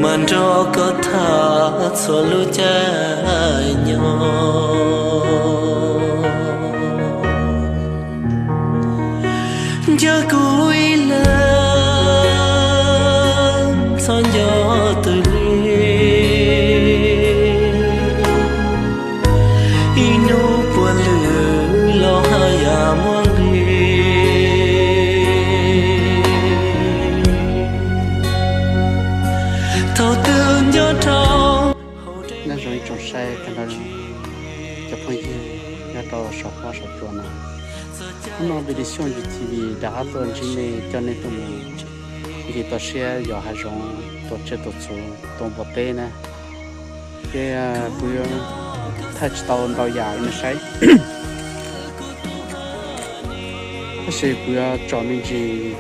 Mas nrog koj tham txhua lub caij nyoog, nco kuv ib leeg txhob nco twg li. Ib hnub puav lwm los haj yam muaj nqis. Thaum twg nco rau. Nyob zoo ib tsoom saib kawg nkaus cov phooj ywg nyob rau saum huab saum cua no. Hnub no Video Xyooj Yig T V rov qab tuaj ntsib nej, coj nej tuaj mus nce toj siab yos hav zoov, tuaj tsiaj tuaj txhu, tua npua teb na. Ces kuv yuav thaij tsis tau ntau yam rau nej saib, tab sis kuv yuav tsom me ntsis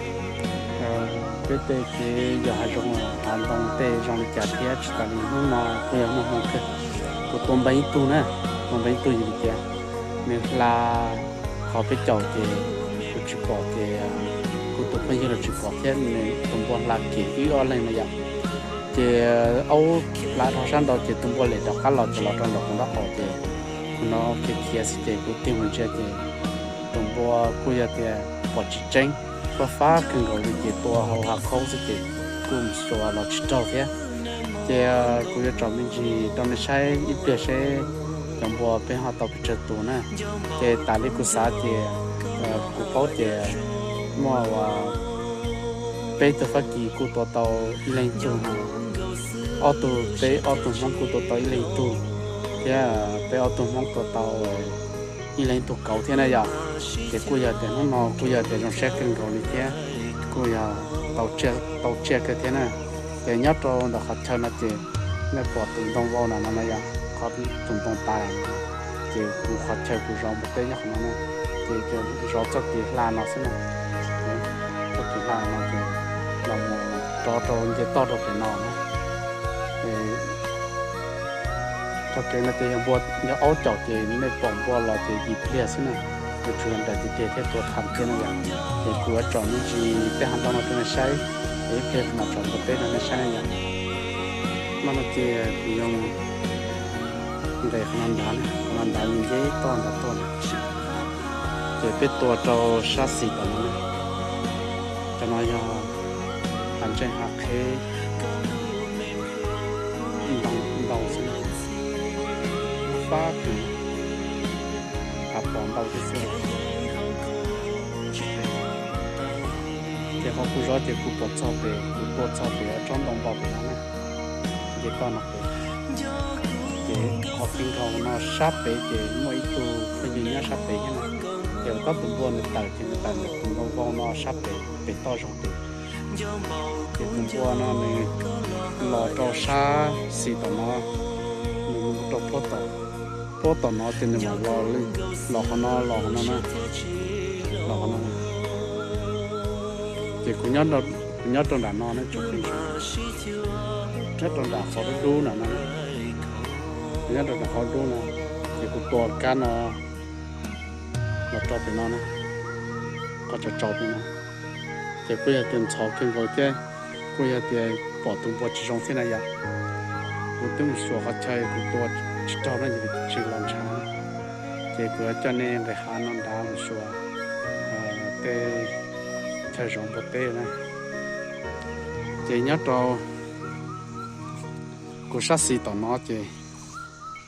peb tej kev yos hav zoov hav ntoo tej zoo li cas thiab. Tsis tas li hnub no kuj yog muaj hmoo kawg, kuv tua npeeb ib tug na, tua npeeb ib tug vim tias nws hla qhov peb caum ces kuv tsis pom ces kuv tus phooj ywg los tsis pom thiab, nws tus npua hla kiag wb ob leeg no yom. Ces aub hla dhau sab nraud ces tus npua lem rov qab los ces los rau nram kuv nraub qaum ces kuv hnov khiav khiav xwb ces kuv tig mus ntsia ces tus npua kuj yog tias pom tsis tseeb, fab fab kawg nkaus li ces tua hauv hav khaub xwb ces kuj mus xyuas los tsis raug thiab. Ces kuv yuav tsom me ntsis rau nej saib ib pliag seb cov npua peb ho tau pes tsawg tus na. Ces tas li kuv xav ces kuv paub ces muaj peb tug Fab Kis kuj tua tau ib leeg tug, ob tug, peb ob tug Hmoob kuj tua tau ib leeg tug, thiab peb ob tug Hmoob tua tau ib leeg tug kauv thiab na yom. Ces kuj yog tias hnub no kuj yog tias zoo siab kawg nkaus li thiab, kuj yog tau tsiaj kawg thiab na. Ces nyob rau ntawm qhov chaw no ces nej pom tus ntoo vau na no na yom, qhov tus ntoo tas, ces kuv qhov chaw kuv zov npua teb nyob qhov no na. Ces zov txoj kev hla no xwb na, txoj kev hla no ces los mus rov rau nce toj rau pem no na. Txoj kev no ces yog npua, yog aub caum ces nej pom npua los ces yim pliag xwb na, yuav tsum nrawm tiag tiag thiab tua tham thiab na yom. Ces kuv yuav tsom me ntsis tej hav ntoo no rau nej saib, es ib pliag kuv mam tsom npua teb rau nej saib na yom. Hnub no ces kuv yuav nqes qhov no nrad, qhov no nrad nce toj nrad tuaj na. Ces peb tua rau sab xis tom no na. Cov no yog hav ntseej hav qheb ntau xwb, fab kawg, hav pos ntau xwb xwb. Ces qhov kuv zov ces kuv pom txog pem, kuv tua txog pem tsob ntoo npau pem no na, nce toj no pem. Ces qhov pib nkaus no sab pem ces muaj ib tug phooj ywg nyob sab pem thiab na. Ces tab tus npua nws tawm ces nws tawm ntawm tus ntoo vau no sab pem, pem toj zog pem. Ces tus npua no nws los rau sab xis tom no, nws mus rau puab tom, puab tom no ces nws mam los, los qhov no, los qhov no na, los qhov no. Ces kuv nyob rau nram no ne, nyob rau nram qhov dub dub no na, kuv nyob rau nram qhov dub no, ces kuv tua kab no los rau pem no na, qhov tsaus tsaus pem no. Ces kuj yog tias ntxhov kawg nkaus thiab, kuj yog tias pom tus npua tsis zoo thiab na yom. Kuv twb mus xyuas qhov chaw kuv tua tsis raug no ces tsis los ntshav. Ces kuv yuav coj nej nqes hav no nrad mus xyuas tej chaw zov npua teb na. Ces nyob rau kuv sab xis tom no ces,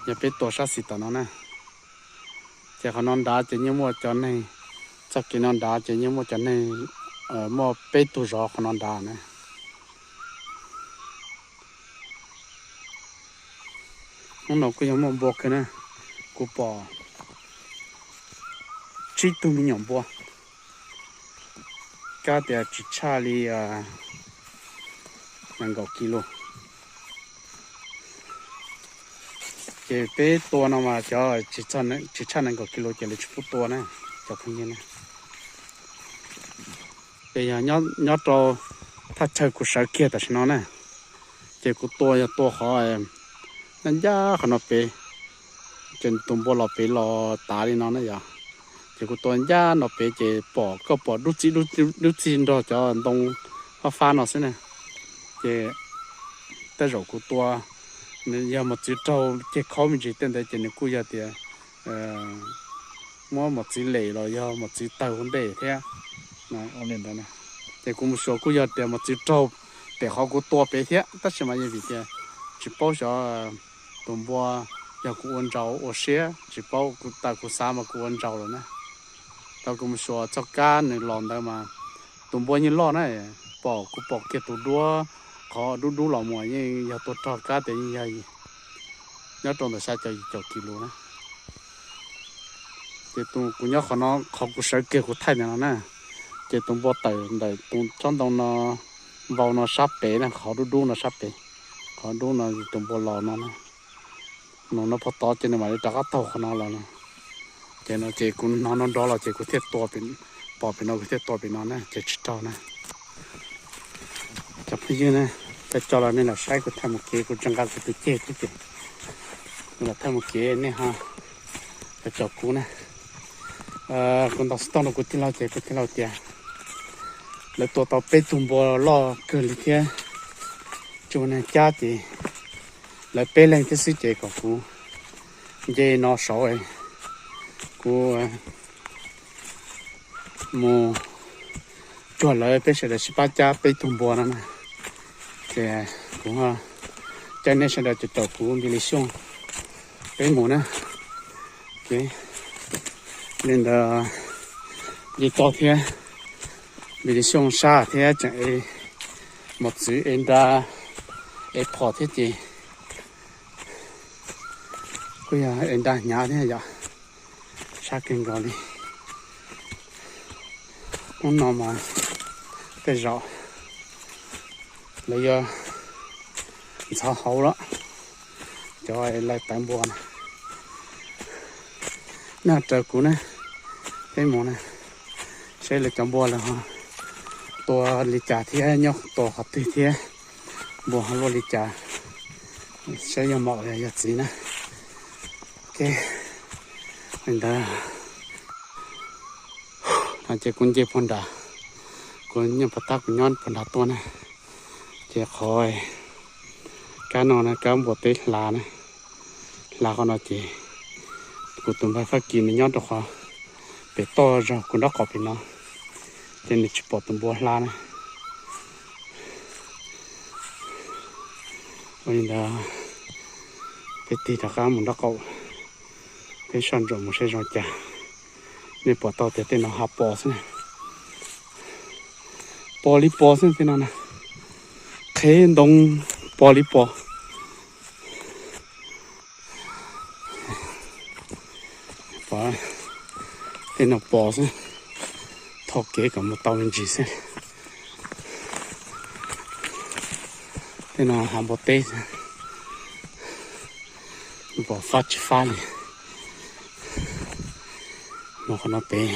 yog peb tua sab xis tom no na, ces qhov no nrad ces yeej muaj cov neeg, txoj kev no nrad ces yeej muaj cov neeg, muaj peb tug zov qhov no nrad na. Hnub no kuj yog muaj npua kawg na, kuv pom tsib tug me nyuam npua, kab tias tsis tshaj li nees nkaum kis lus. Ces peb tua no mas cov tsis tshaj nees nkaum kis lus ces lawv tsis pub tua na, cov phooj ywg na. Ces yog nyob rau thaj chaw kuv sawv kiag tam sim no na, ces kuv tua yog tua qhov ncaj ncaj qhov no pem, ces tus npua los pem los tav li no na yom. Ces kuv tua ncaj no pem ces pom, koj pom dub txig dub txig nrog cov ntoo fab fab no xwb na. Ces tej zaum kuv tua, yog mos txwv raug ceg khaub me ntsis tej ntawd ces nws kuj yog tias muab mos txwv lem los yog mos txwv tawg ua ntej thiab. Ces kuv mus xyuas kuj yog tias mos txwv raug pem qhov kuv tua pem thiab, tab sis mas yog vim tias tsis paub xyov tus npua, yog kuv ua ntsaus ua siab tsis paub, kuv tas kuv xav mas kuv ua ntsaus lawm na. Thaum kuv mus xyuas txoj kab nws los ntawd mas tus npua yeej loj na, pom kuv pom kiag tus duab qhov dub dub los mus yeej yog tuaj raug kab tias yeej yog nyob rau ntawm xya caum yim caum kis lus na. Ces kuv nyob qhov no, qhov kuv sawv kiag kuv thaij ntawm no na, ces tus npua tawm ntawm tus tsob ntoo no, vau no sab pem na, qhov dub dub no sab pem, qhov dub no tus npua los no na. Nws no pov tod ces nws mam li rov qab taug qhov no los no. Ces no ces kuv hnov no nrov los ces kuv thiaj tua, pom pem no kuv thiaj tua pem no na ces tsis raug na. Cov phooj ywg na, cov coj los nej los saib kuv thaij mus kev, kuv tseem nqa kuv tus ceg thiab ces kuv los thaij mus kev nej ho los caum kuv na. Kuv ntaus xov tooj rau kuv tij laug ces kuv tij laug tias lawv tua tau peb tug npua loj kawg li thiab, tsis muaj neeg cab ces lawv peb leeg thiab xwb ces kom kuv nce no saud, kuv mus cuag lawv peb sawv daws sib pab cab peb tug npua no na. Ces kuv caw nej sawv daws caum kuv Npis Lis Xyooj peb mus na. Li ntawd, nce toj thiab, Npis Lis Xyooj sab thiab tseem ev mos txwv, ev nra, ev phom thiab ces kuj yog ev nra hnyav thiab yom, sab kawg nkaus li. Hnub no mas tej zaum lawv yuav ntxhov hauv lawm, cov laij tawv npua na. Nej raws kuv na, peb mus na, saib lawv cov npua lawv ho tua li cas thiab nyob tua qhov twg thiab npua ho luaj li cas, saib yog maum los yog txiv na. Ok, li ntawd no ces kuv nce puag nram, kuv nyob puag ta, kuv nyob puag nram tuaj na. Ces qhov kab no na, kab npua teb hla na, hla qhov no ces kuv tus npawg Fab Kis nws nyob rau qhov pem toj zog kuv nraub qaum pem no, ces nws tsis pom tus npua hla na. Ua li ntawd, peb tig rov qab mus nraub qaum, peb soj ntsuam mus saib zoo cas. Nej pom tau tias tej no hav pos xwb, pos li pos xwb tej no na, qheb ntoo pos li pos. Tej no pos xwb, thauj kev kom mus tau me ntsis xwb. Tej no hav npua teb xwb, pos fab tsis fab li. Mus qhov no pem.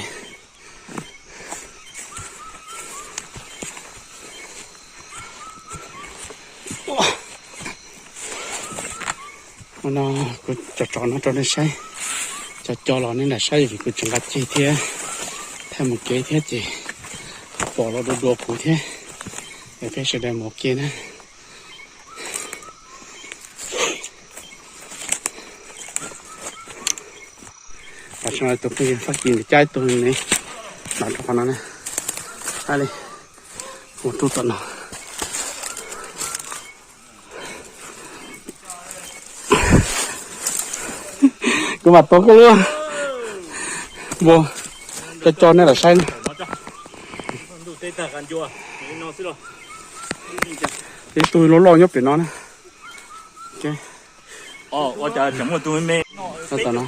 Ua no kuv tso tso no rau nej saib, cov coj los nej lam saib vim kuv tseem nqa ceg thiab, thaij mus kev thiab ces pom los dua dua kuv thiab, es peb sawv daws mus ua ke na. Tam sim no tus phooj ywg Fab Kis nws cab ib tug ne, los rau qhov no na. Li, mus rau tom no. Kuv mam tuav koj lub npua coj coj nej los saib na. Ib tug loj loj nyob pem no na. Tom no,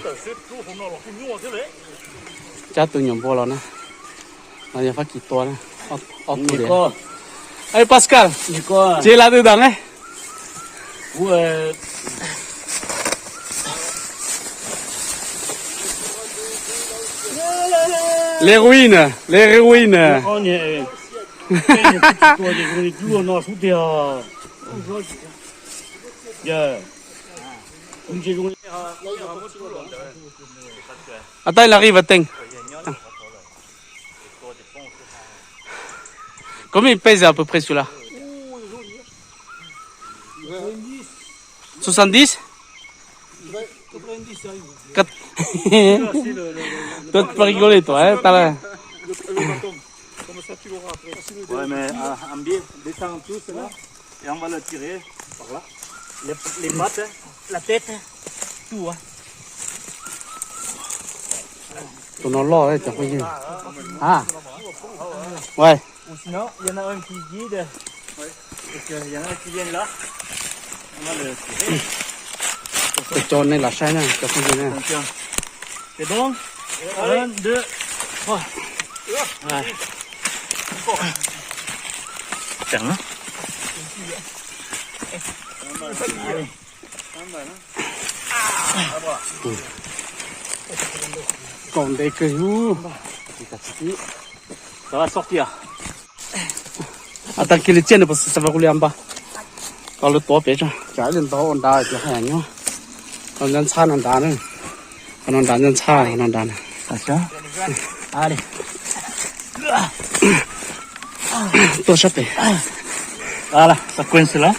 cab tus nyuam npua los na, no yog Fab Kis tua na, ob tug tias. Ê Pascal, tsis las từ đằng ấy. Les ruines, les ruines. Attends, il arrive, attends. Combien il pèse à peu près celui-là? Soixante-dix? Toi, pas rigoler, toi, hein, t'as la- Ouais, mais un, un biais, descends tous là, et on va le tirer par là. Les, les pattes, la tête, tout, hein. Tus no loj cov phooj ywg. Ah. Ouais. Ou sinon, il y en a un qui guide. Et que il y en a un qui vient là. On va le tirer. Kuv tso nej los saib na cov phooj ywg na. Attention. C'est bon. Un, deux, trois. Ouais. Thẳng, hein. Allez. Kaum ntev kawg ub. Tag kis li txiaj nws puas xav ua li npag. Tau lawv tuav pem tso, tsam ib li ntawd ua nrad ces haj yam nyuaj. Tau nyob ntxhab no nrad na. Qhov no nrad nyob ntxhab no nrad na. Tuaj sab pem. Secuencia.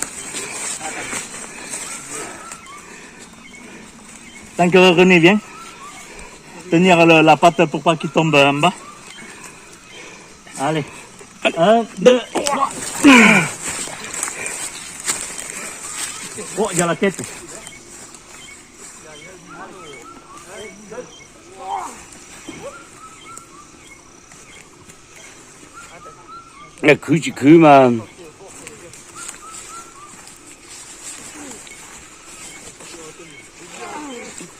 Tengo que reunir bien. Tenir la, la pata pour pas qu'il tombe en bas. Allez. Un, deux, trois. Oh, il y a la tête. Khwv tsis khwv mas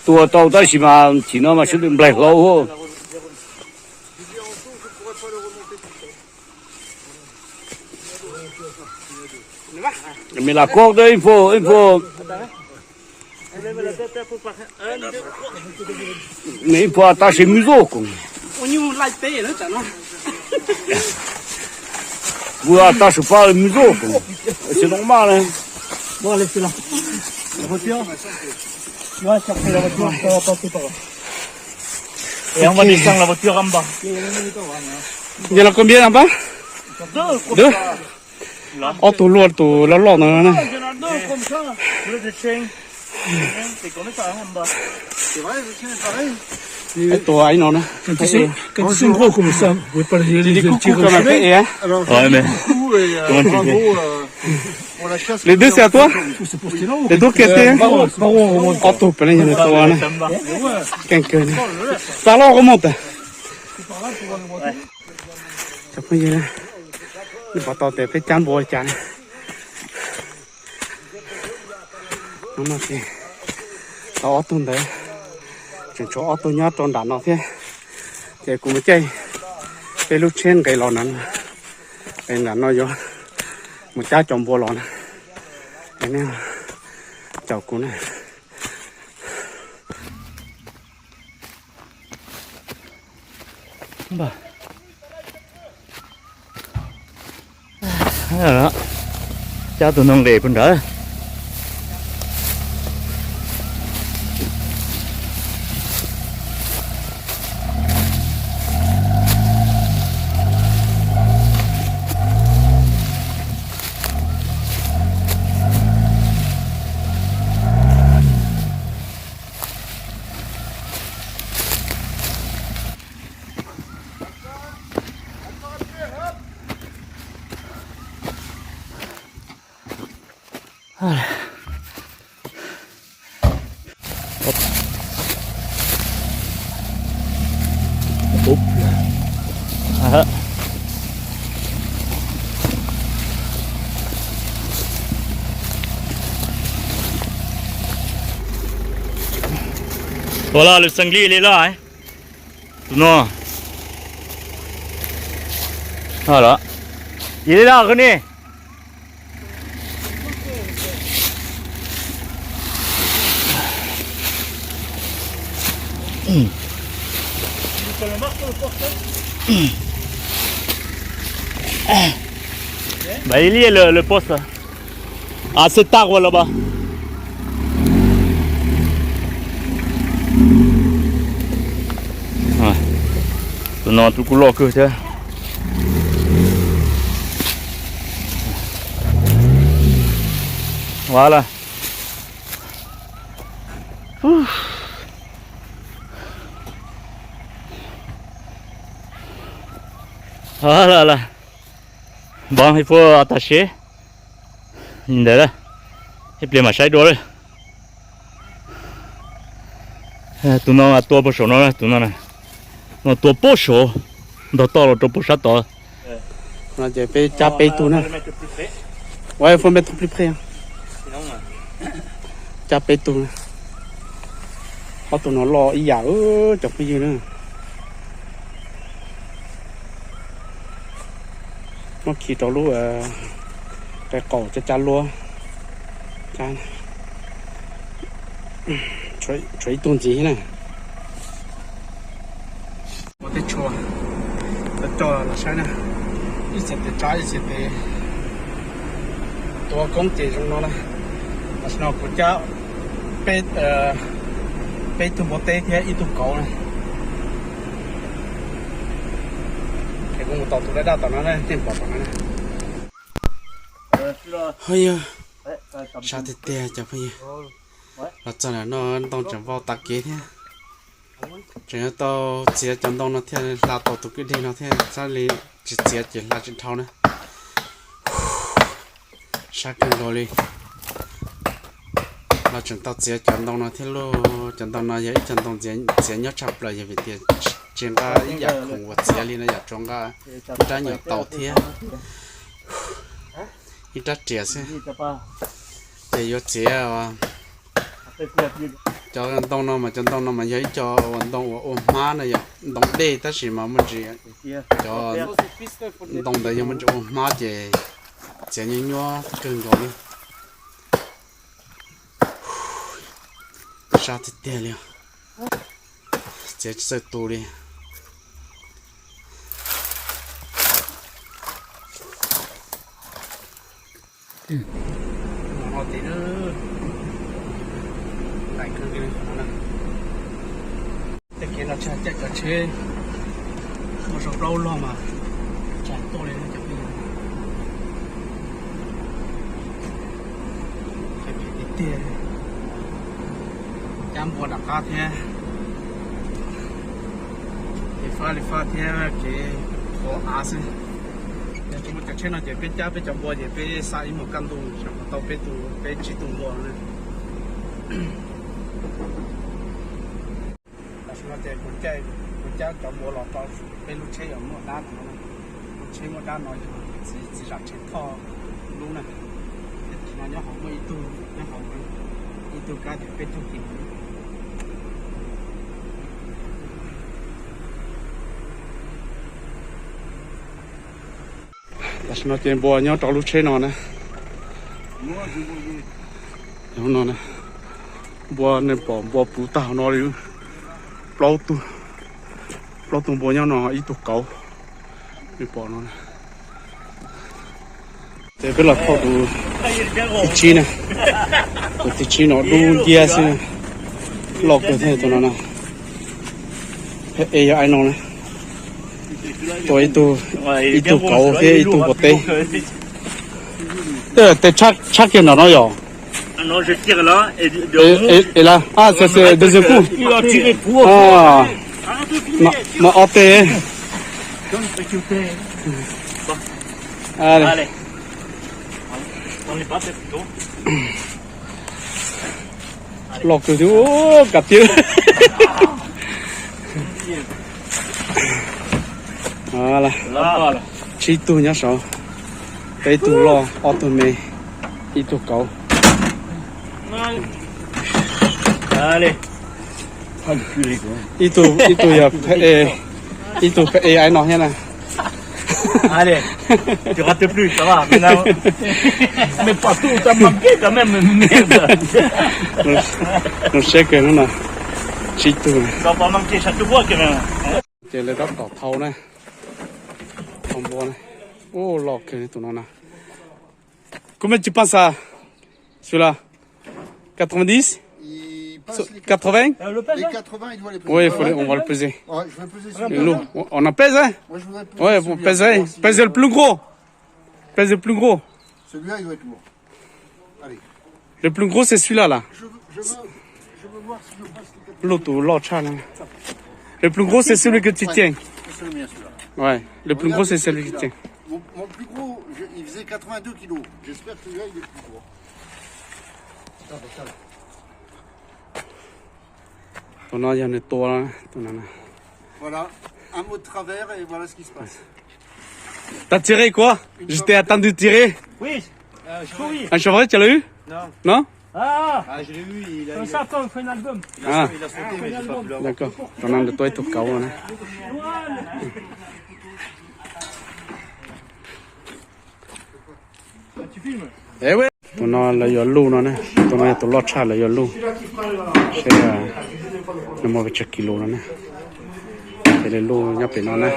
tua tau tab sis mas chim no mas sawv daws nplaig hlo. Mày là quốc tế info, info. Mày info tao sẽ mui rô cùng. Vừa tao sẽ pha mui rô cùng. Sẽ normal này. Giờ là con biết làm bác? Được. Ob tug luaj tus loj loj ntawd na. Ib tus ib no na. Li twb xav tuaj, li twb kiag tiag. Ob tug pem no yog nws tua na. Keej kawg na. Txav los koj mus tas. Cov phooj ywg, nej pom tau tias peb cab npua li cas na. Hnub no ces tau ob tug ntawd, tseem tshuav ob tug nyob rau nram no thiab. Ces kuv mus caij peb lub tsheb nqis los na, nqis nram no yuav mus cab cov npua los na. Nej caum kuv na. Cab tus no nqis puag nrad. Ua lawm, lwm xeem li li lawm. Tus no. Los. Yim li lawm, khwv ni. Bah, il y a le, le poste. Ah, c'est tard là-bas. Tus no tus kuj loj kawg thiab. Ua la. Ua la la. Npov ib puas tas seb li ntawd, ib pliag mam saib dua lawm. Tus no tua puag saum no, tus no, no tua puag saum, ntog toj los rau puag sab tod. No ces peb cab peb tug na. Ua fo me tug plis phem. Cab peb tug na. Ob tug no loj ib yam cov phooj ywg na. Muab khi rau lub qe qaum cab cab luab. Tshuav ib tug ntxiv thiab na. Ua teb tshua, coj los saib na. Ib txhia tes tsab ib txhia tes tua koob ces zoo no na. Tam sim no kuv cab peb, peb tug npua teb thiab ib tug kauv na. Es kuv mus tom tus dab dab tom no na, nej pom tom no na. Ho yog sab tiag tiag cov phooj ywg. Los txog ntawm no ntoo tseem vau tas kev thiab. Tseem yuav tau txiav cov ntoo no thiaj hla tau tus kwj deg no thiab, txhob li tsis txiav ces hla tsis dhau na. Sab kawg nkaus li. Los tseem tau txiav cov ntoo no thiab lauj. Cov ntoo no yog ib co ntoo txiav nyob tshaj plaws, yog vim tias tsis nqa ib yam khoom uas txiav li no, yog tsuas nqa ib rab nyuam taus thiab ib rab riam xwb. Ces yuav txiav cov ntoo no mas, cov ntoo no mas yog ib co uas ntoo uas ua hmab na, yog ntoo dej tab sis mas muaj ntsis, cov ntoo ntawd yog muaj ntsis ua hmab ces txiav nyuaj nyuaj kawg nkaus li. Sab tiag tiag li. Txiav tsis txawj tu li. Tej kev no tshaj caij cov tsheb muaj sau plaub log mas tshaj tuaj li cov phooj ywg. Tiag tiag, cab npua nram qab thiab, kev fab li fab thiab kev qhuav av xwb. Yog tsis muaj cov tsheb no ces peb cab peb cov npua ces peb xa ib hmos kaj ntug xyov puas tau peb tus peb tsib tug npua na. Tam sim no ces kuv caij, kuv cab cov npua los rau peb lub tsheb uas muaj dab no, lub tsheb muaj dab no yog txiv zam tsheb thoj lub na. Tam sim no nyob hauv muaj ib tug, nyob hauv ib tug kab ces peb caug kis. Tam sim no ces npua nyob rau lub tsheb no na. Npua, nej pom npua puv tag no li. Plaub tug, plaub tug npua nyob no, ib tug kauv. Nej pom no. Ces peb los thauj tus thib tsib na. Tus thib tsib no dub nciab xwb, loj kawg thiab tus no na. Phem es yog ai no na. Tua ib tug, ib tug kauv thiab ib tug npua teb. Tej tshab kiag nram no yom. Es la, ah, c'est, c'est deuxième coup. Mas ob teg. Loj kawg thiab, kav tiab. Tsib tug nyob saud, peb tug loj, ob tug me, ib tug kauv. Ib tug, ib tug yog phem, ib tug phem es ai no thiab na. Zoo siab kawg hnub no, tsib tug. Ces lawv rov tom thau na, thau npua na. Ub, loj kawg tus no na. Combien tu penses ça, celui-là? Quatre-vingt-dix? Quatre-vingts? Oui, il faut, on va le peser. Lourd. On en pèse, hein? Ouais, vous pèserez. Pèse le plus gros. Pèse le plus gros. Celui-là, il doit être lourd. Allez. Le plus gros, c'est celui-là, là. Je veux, je veux, je veux voir si je passe les quatre-vingt-deux. Loj tus loj tshaj na. Le plus gros, c'est celui que tu tiens. C'est le mien, celui-là. Ouais, le plus gros, c'est celui que tu tiens. Regarde, mon, mon plus gros, je, il faisait quatre-vingt-deux kilos. J'espère que celui-là, il est plus gros. Tus no yog nws tua, tus no na. Voilà, un mot de travers et voilà ce qui se passe. T'as tiré quoi? Je t'ai entendu tirer. Oui, euh, je souris. Un chevreuil, tu l'as eu? Non. Non? Ah, ah, je l'ai eu, il a, comme ça, quand on fait un album. Il a, ah, sauté, mais j'ai pas pu l'avoir. D'accord. Tus no nws tua ib tug kauv na. Tus no lawv yuav luj no na, tus no yog tus loj tshaj lawv yuav luj. Seb nws muaj pes tsawg kis lus no na. Ces lawv luj nyob pem no na.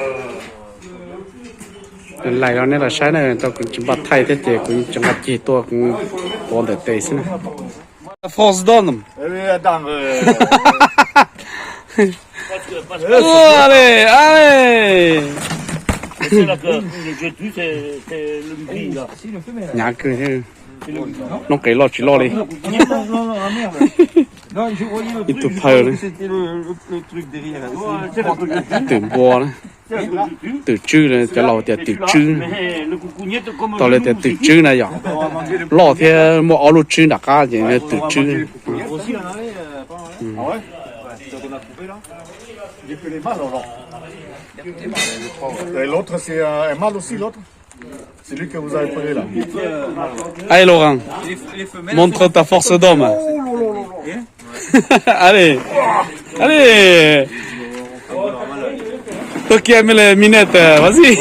Lais los nej los saib na, tau kuv tsis npaj thaij thiab ces kuv tsis nqa ceg tuaj, kuv tuav ntawm tes xwb na. Force d'homme. Allez, allez. Hnyav kawg thiab. Noob qes loj tsis loj li. Ib tug phaw li. Twm npua na. Twm tswb, cov laus tias twm tswb. Tau lawv tias twm tswb na yom. Loj thiab muaj ob lub tswb nram qab ces twm tswb. Et l'autre, c'est, euh, un mâle aussi, l'autre. C'est lui que vous avez pris là. Allez, Laurent, montre ta force d'homme. Allez, allez. Toi qui aimes les minettes, euh, vas-y.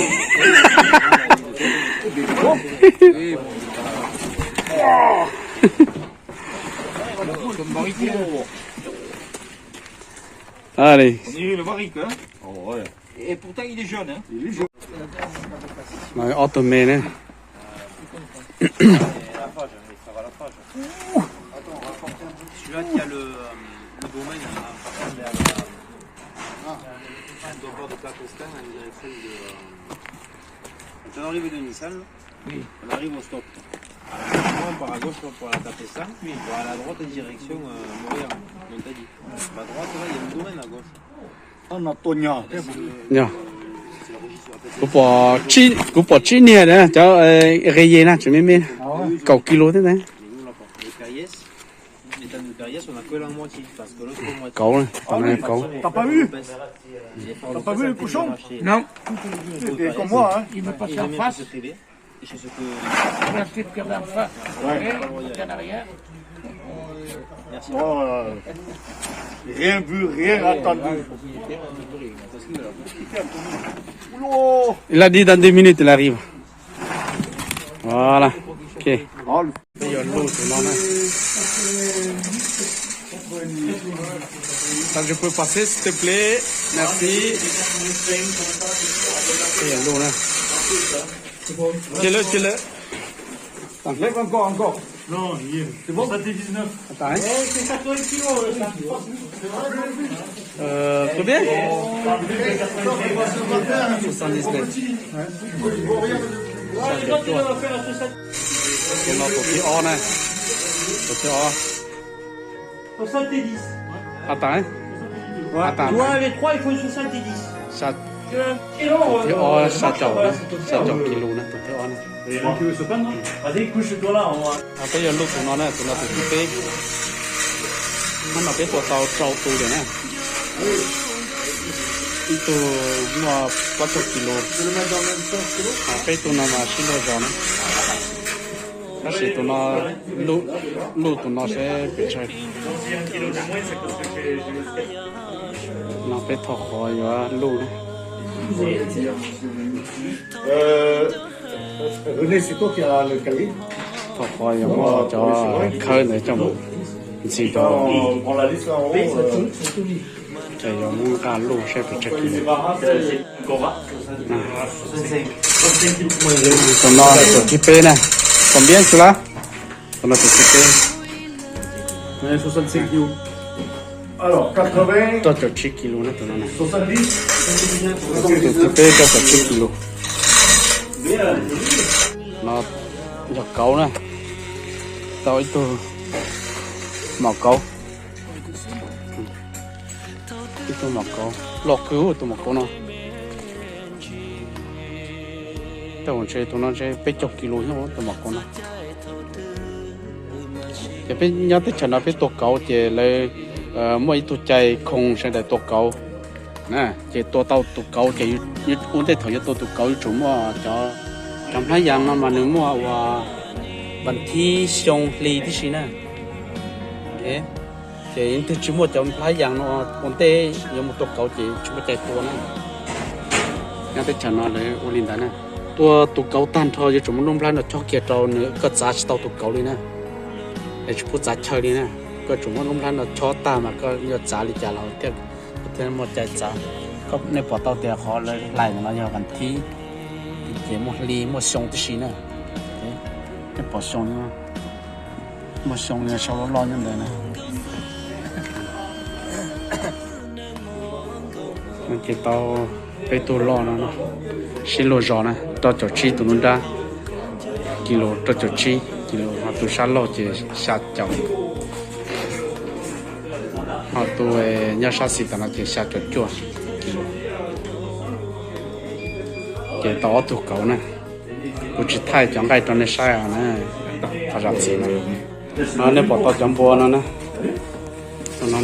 Allez. Et pourtant, il est jeune, hein. Ob tug me ne. Celui-là qui a le, euh, le domaine, hein, vers la, ah, le bord de Capestin, en direction de, euh, quand on arrive de Nissan, on arrive au stop. On part à gauche pour la Capestin, puis on va à la droite en direction, euh, Moria, Montaidy. Bah, à droite, là, il y a le domaine à gauche. Yog, kuv pom tsib, kuv pom tsib niag na, cov reyes na, tseem me me, kaum kis lus thiab ntag. Kauv, kauv. T'as pas vu? T'as pas vu le cochon? Non. T'es comme moi, hein. Il me passe en face. Oh, euh, rien vu, rien entendu. Il a dit dans deux minutes, il arrive. Voilà. Ok. Peb yuav luj tus no na. Attends, je peux passer, s'il te plaît? Merci. Peb yuav luj na. Tira, tira. Lève encore, encore. Non, il est. C'est bon? Soixante-dix-neuf. Attends, hein. Eh, c'est quatre-vingts kilos, là, ça. Euh, combien? Soixante-dix-neuf. Tus no tus thib ob na. Tus thib ob. Soixante-dix. Attends, hein. Attends, tu vois, les trois, il faut soixante-dix. Tus thib ob xya caum, xya caum kis lus na, tus thib ob na. Peb yuav luj tus no na, tus no tus thib peb. Hnub no peb tua tau rau tus lawm na. Ib tug muaj plaub caug kis lus. Peb tug no mas sib luag zos na. Tab sis tus no, luj tus no seb pes tsawg. No peb thaum qhov yuav luj na. Thaum qhov yuav muab cov khawb ntawd coj mus ntxig rau. Ces yuav muab nqa luj seb pes tsawg kis. Tus no tus thib peb na. Tus no tus thib peb. Plaub caug tsib kis lus na tus no na. Tus thib peb plaub caug tsib kis lus. No yog kauv na. Tau ib tug Mom kauv, ib tug mom kauv loj kawg tus mom kauv no. Tej zaum ntshe tus no ntshe peb caug kis lus thiab tus mom kauv no. Ces peb nyob teb chaws no peb tua kauv ces lawv muaj ib tug cai khoo sawv daws tua kauv na. Ces tua tau tus kauv ces ua ntej thaum yuav tua tus kauv yuav tsum muaj cov, cov nplhaib yas no mas nws muaj uas vas thib xyoo hli tib si na. Ces yog leej twg tsis muaj cov nplhaib yas no ua ntej yuav mus tua kauv ces tsis muaj cai tua na. Nyob teb chaws no lawv ua li ntawd na. Tua tus kauv tag nrho yuav tsum muab lub nplhaib no chob kiag rau nws, koj txav tsis tau tus kauv li na. Es tsis pub txav chaw li na. Koj tsum muab lub nplhaib no chob tag mas koj yuav txav li cas los thiaj, thiaj muaj cai txav. Nej pom tau tias qhov lawv hlais ntawm no yog vas thib, ces muaj hli muaj xyoo tib si na. Nej pom xyoo, muaj xyoo li sau loj loj nyob ntawd na. Ces tau peb tug loj no, sib luag zos na, rau caum tsib tus nruab nrab, kis lus rau caum tsib kis lus, ho tus sab laug ces xya caum, ho tus nyob sab xis tas no ces xya caum cuaj kis lus. Ces tau ob tug kauv na. Kuv tsis thaij cov nqaij rau nej saib na, thov zam txim na. No nej pom tau cov npua no na, no,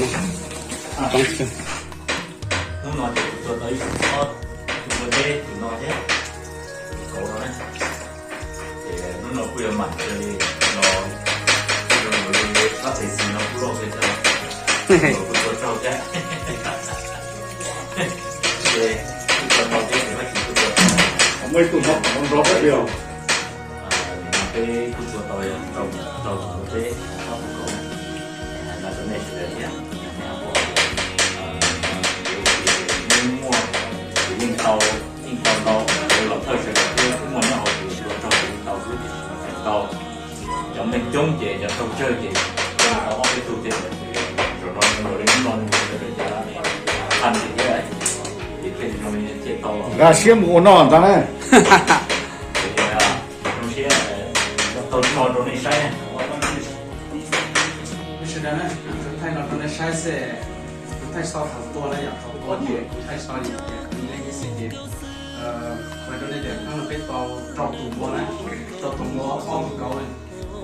muaj ib tug nrov nrov peb li os. Peb kuj tua tau yog rau, rau tus npua teb ob tug kauv. Hais no rau nej sawv daws thiab, nej ho pom, muaj, yeej tau, yeej tau ntau, los thawj sawv daws thiab, muaj nyob hauv tus tua raug yeej tau xwb, tsis tau. Cov neeg coob ces cov raug tsawg ces tau ob peb tug thiab. Zaum no mus li hnub no mus sawv daws cov haj thiab, ces thiaj li no thiaj tau. Nkag siab mus ua noj ntag na. Zoo siab tau tso rau nej saib. Sawv daws na, kuv thaij no rau nej saib xwb, kuv thaij tsis tau thaum tua na, yog thaum tua ces kuv thaij tsis tau li tias kuv ib leeg ib xwb ces, hais rau nej tias hnub no peb tau rau tus npua na, rau tus npua ob tug kauv.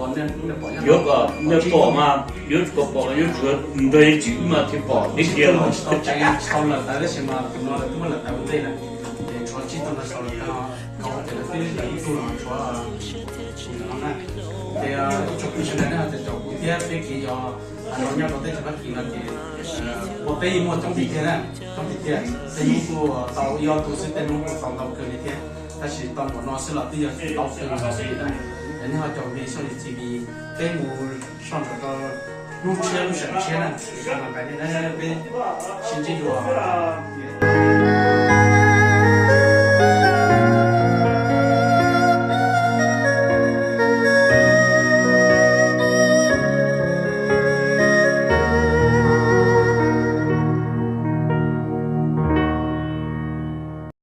Yuav kom nej pom mas, yuav kom pom, yuav tsum nrog tsis wb mas thiaj pom tib si. Tsis tau tseev, tsis tau lawm tawv tab sis mas tus no lawv twb muab lawm tawv ua ntej na. Ces tshuav tsib tug no tsis tau lawm tawv, kauv ces lawv twb lawm ib tug no tshuav tus no na. Ces ib tsoom kwv sawv daws nej ho tias caum kuv thiab peb kev yos no nyob rau teb chaws Fab Kis no ces ua teb yeej muaj coob tiag tiag na, coob tiag tiag. Tej hnub kuj tau ib ob tug xwb, tej hnub kuj tau ntau kawg li thiab. Tab sis tau npaum no xwb los twb yog tau kawg li. Nej ho caum li soj li txi li, peb mus soj ntawm rau hnub tshiab lub sij hawm tshiab na, peb sib ntsib dua.